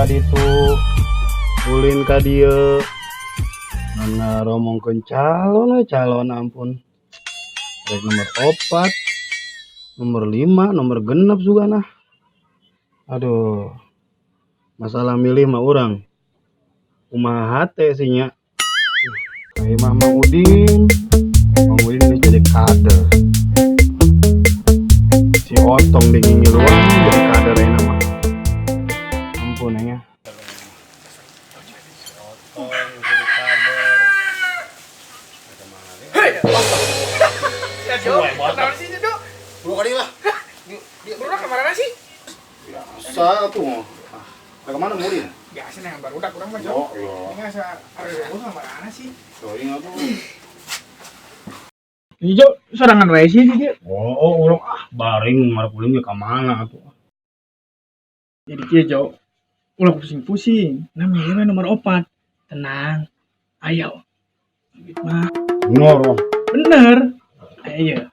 Ka ditu, ulin ka dieu. Mana ngomongkeun calon we, calon, ampun. Rek nomor 4, nomor 5, nomor 6 juga nah. Aduh. Masalah milih mah urang. Kumaha hate sih nya. Kayak mah Mang Udin. Mang Udin geus jadi kader. Si Otong di ngiluan jadi kader ayeuna mah. Ampun ya. Si Otong jadi kader. Hei, ya Jo, kenapa sih Jo? Lu kali lah. Barudak kemana sih? Biasa tuh. Ah, kemana Udin? Biasa nih barudak urang mah Jo. Oh, iya. Ini asa ada kemana sih? Teuing atuh. Jo, sorangan wae sih dia. Oh, urang ah baring ngarep ulin ge ka mana atuh. Jadi kieu Jo, ulah pusing-pusing. Nah, milih nomor 4. Tenang. Ayo. Duit mah. Bener. Oh. Bener. Ayo.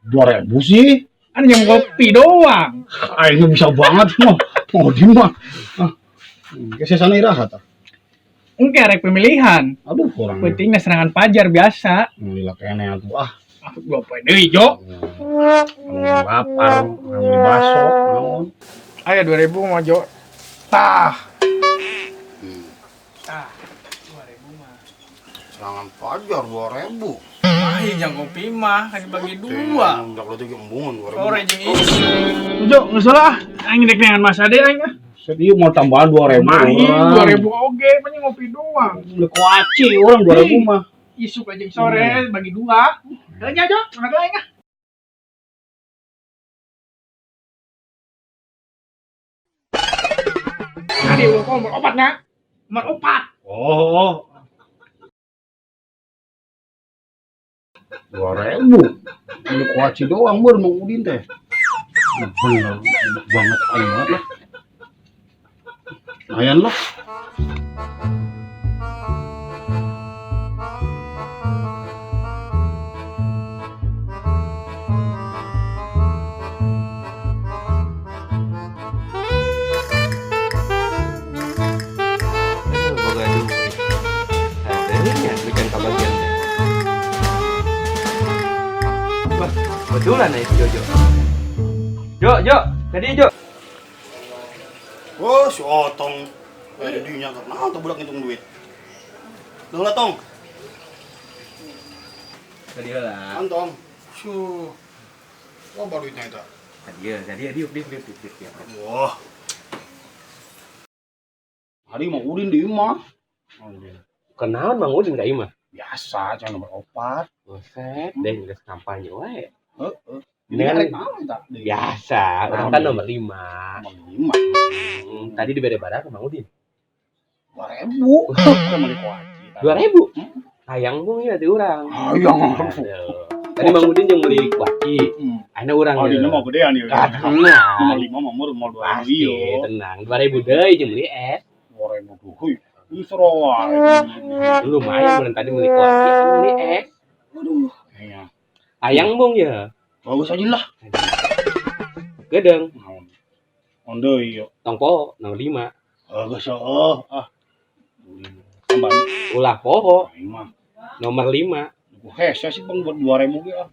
2000 sih. Kan yang kopi doang. Aing bisa banget mah. Mau di mah. Ah. Geus sana iraha tah. Engke rek pemilihan. Aduh, urang. Pentingnya serangan pajar biasa. Lila keneh atuh ah. Aku 2 poin deui, Jo. Anu lapar, anu beli baso, naon. Ayo 2000 mau Jo. Tah. Tah. 2000 mah. Serangan pajar 2000. Ah, jang kopi mah kan dibagi dua. Enggak lo tiga embungan 2000. Sore jeung isu. Jo, geus lah. Aing rek neangan Mas Ade aing ah. Sedih mau tambahan 2000 Mahi orang. 2000 oge, paling ngopi doang. Beli kuaci orang 2000 mah. Isuk aja sore bagi dua. Heuh nya Jo, mangga aing ah. Tadi lu nomor 4 nya. Nomor 4. Oh. 2000. Beli kuaci doang baru mau Udin teh. Bener banget aing banget lah. Lumayan lah. Aduh, boga duit. Adanya bukan kabagian teh. Wah, betulan nih si Jojo. Jo, Jo, tadi Jo. Oh, si Otong. Eh, dinya kenal tuh budak ngitung duit. Duh lah, Tong. Tadi lah. Antong. Suh. Wah, baru duitnya itu. Tadi ya, tadi ya, diuk, diuk, diuk, diuk, diuk. Wah. Hari mau Udin di imah. Kenalan Bang Udin ka imah? Biasa, jangan nomor 4. Buset, deh geus kampanye wae. Heeh. Ini kan Ini naon eta? biasa, urang kan nomor 5. Nomor 5. Tadi dibere barang Bang Udin. 2000. Kan beli kuaci. 2000. Hayang bung ya di urang. Hayang. Aduh. Tadi Bang Udin yang beli kuaci. Ayeuna urang Oh, ya. dina mau gedean ya. Ah, tenang. Nomor 5 mah mau 2000 Pasti ieu. tenang. 2000 deui jeung beli es. 2000 duh. Ini seru wae. Lumayan bulan tadi beli kuaci, ayeuna beli es. Aduh, kayaknya. Hayang bung ya. Bagus aja lah. Gedeng, Naon. On deui ieu. Tong poho nomor 5. Bagus oh. Ah. Tambah Ulah poho aing mah. nomor 5. Ku hese sih bang buat 2000 ge ah.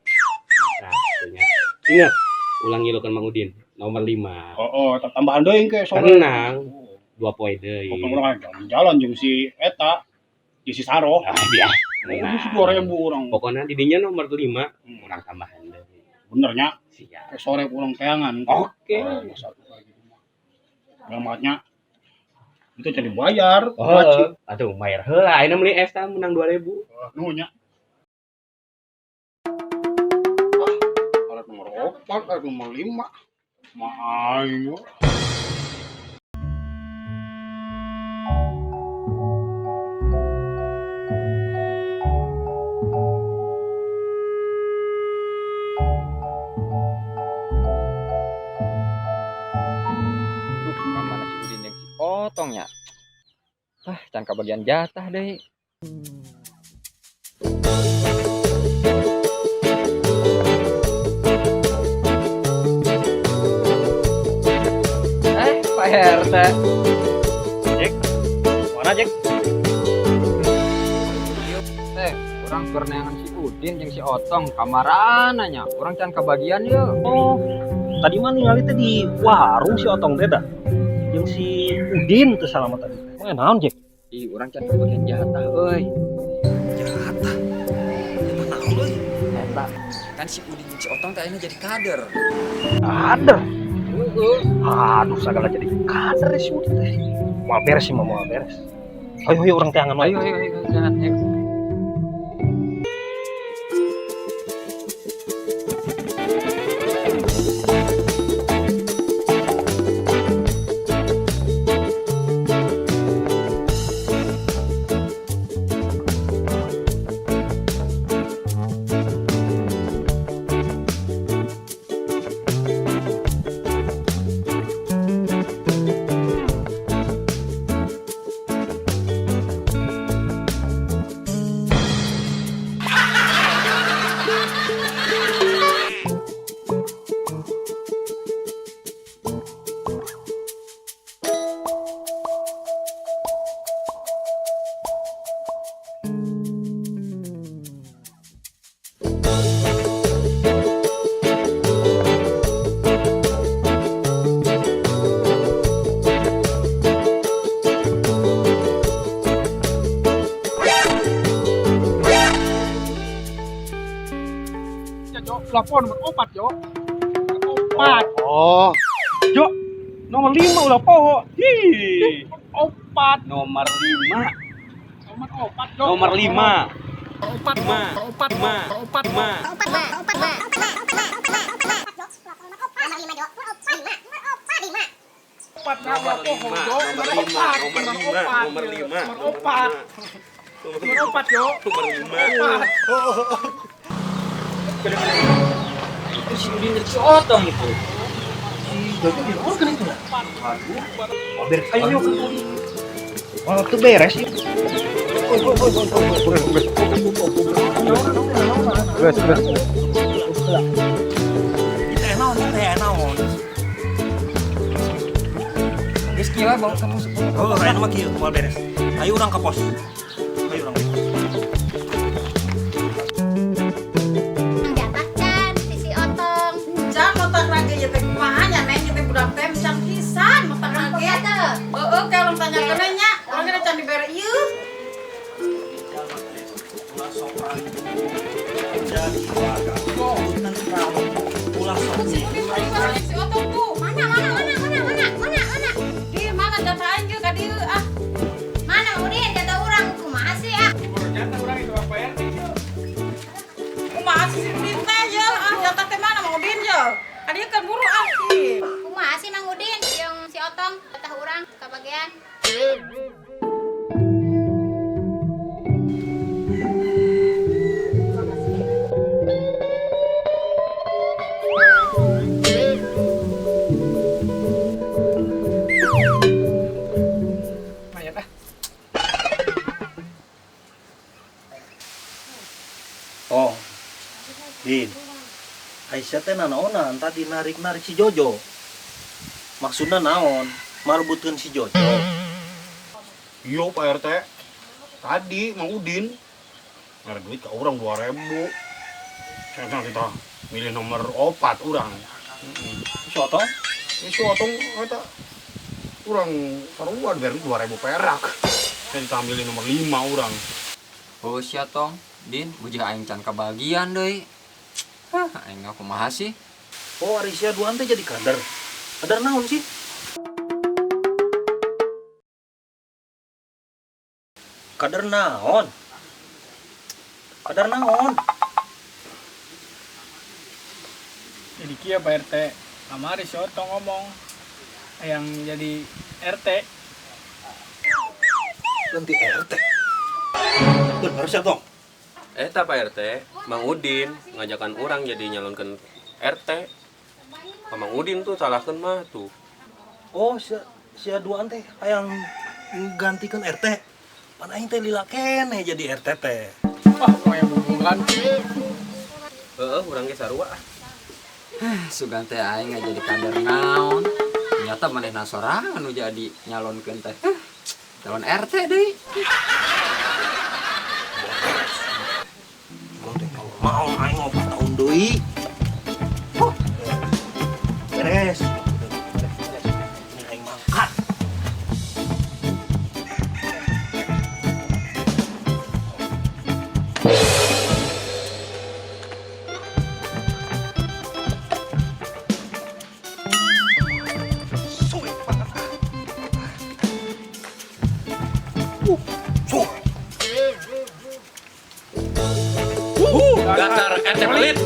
Nah, itunya. Ingat, ulang ngilukeun Mang Udin nomor 5. Oh, oh, tambahan deui ke sore. Tenang. 2 poe deui. Pokoknya urang jalan-jalan jeung si eta, jeung si Saro. Ah, biasa. Nah, 2000 urang. Pokoknya didinya nomor 5, urang tambahan deui. Bener nya, Siap. ke sore pulang teangan. Oke. Oh, masa tuh kayak gitu mah. Selamatnya itu jadi bayar. Oh, atuh bayar heula. Ayeuna meuli es tah menang 2000. Nuhun nya. Ah, alat nomor 4, alat nomor 5. Ma aing. Duh, kamana si Udin jeung si Otong nya? Ah, can kabagian jatah deui. Eh, Pak RT. Jack. Mana Jack? Teh, urang keur neangan si Udin jeung si Otong kamarana nya. Urang can kabagian yeuh. Oh, tadi mah ningali teh di warung si Otong teh dah. Jeung si Udin teh salah mah tadi. Emang naon Jack? Ih, urang can kabagian jatah euy. Jatah. Jatah naon euy? Eta kan si Udin jeung si Otong teh ayeuna jadi kader. Kader. Heeh. Aduh, segala jadi kader si Udin teh. Moal beres sih mah moal beres. Ayo ayo urang teangan wae. Ayo ayo ayo jangan ayo. Ya, Jo, plafon nomor 4, Jo. 4. Oh, Jo, nomor 5 ulah poho. Hi. 4. Nomor 5. Nomor 4, Jo. Nomor 5. 4, 5. 4, 5. 4, 5. 4 nomor poho, Jo. Nomor 5. Nomor 5. Nomor 5. Nomor 4. Nomor 4, Jo. Nomor 5. 4. Itu si Udin jeung si Otong itu. Si Jojo di luar kan itu ya? Waduh. Moal beres. Ayo yuk. Moal tuh beres ya. geus geus. Teh naon, teh naon. Geus kieu bawa ke pos. Oh, raya mah kieu, moal beres. Ayo urang ka pos. Ayo urang ka pos. Jatah can si si Otong. Can otak lagi ya teh kumaha nya neng kita budak teh can pisan otak lagi. Heeh, kalau tanya kena nya, urang ge can dibere ieu. Si Otong tuh. Mana mana mana mana mana mana mana. Di mana jatah aing ge ka dieu ah. Mana Udin jatah urang kumaha sih ah? Jatah urang itu apa RT, Jo? Kumaha sih si Udin teh ye ah jatah teh mana Mang Udin ye? Ka dieu kan buru ah. Ih. Kumaha sih Mang Udin jeung si Otong jatah urang kabagian. Lumayan ah. Oh. Din. Aisyah teh nanaonan tadi narik-narik si Jojo. Maksudna naon? Marebutkeun si Jojo. Iya Pak RT. Tadi Mang Udin ngarep duit ke orang 2000. Saya kita milih nomor 4 urang. Si Otong? Ini si Otong eta urang sarua diberi 2000 perak. Saya kita milih nomor 5 urang. Oh sia Tong, Din, bujih aing can kabagian deui. Hah, aing mah kumaha sih? Oh, ari sia duaan teh jadi kader. Kader naon sih? Kader naon? Kader naon? Jadi kieu Pak RT, kamari si Otong ngomong yang jadi RT. Ganti RT. Bener sih, Tong. Eta Pak RT, Mang Udin ngajakan orang jadi nyalonkan RT. Mang Udin tuh salahkan mah tuh. Oh, sia duaan teh hayang gantikan RT. Pan aing teh lila keneh jadi RT teh. Wah, mau yang hubungan. Heeh, urang ge sarua ah. Sugan teh aing nggak jadi kader naon. Ternyata manehna sorangan nu jadi nyalonkeun teh. Calon RT deui. Gua teh kalau mau aing 4 tahun deui. Huh. Beres. Beres, beres. Ini aing mangkat. Suwe banget. Suwe. Dasar RT pelit.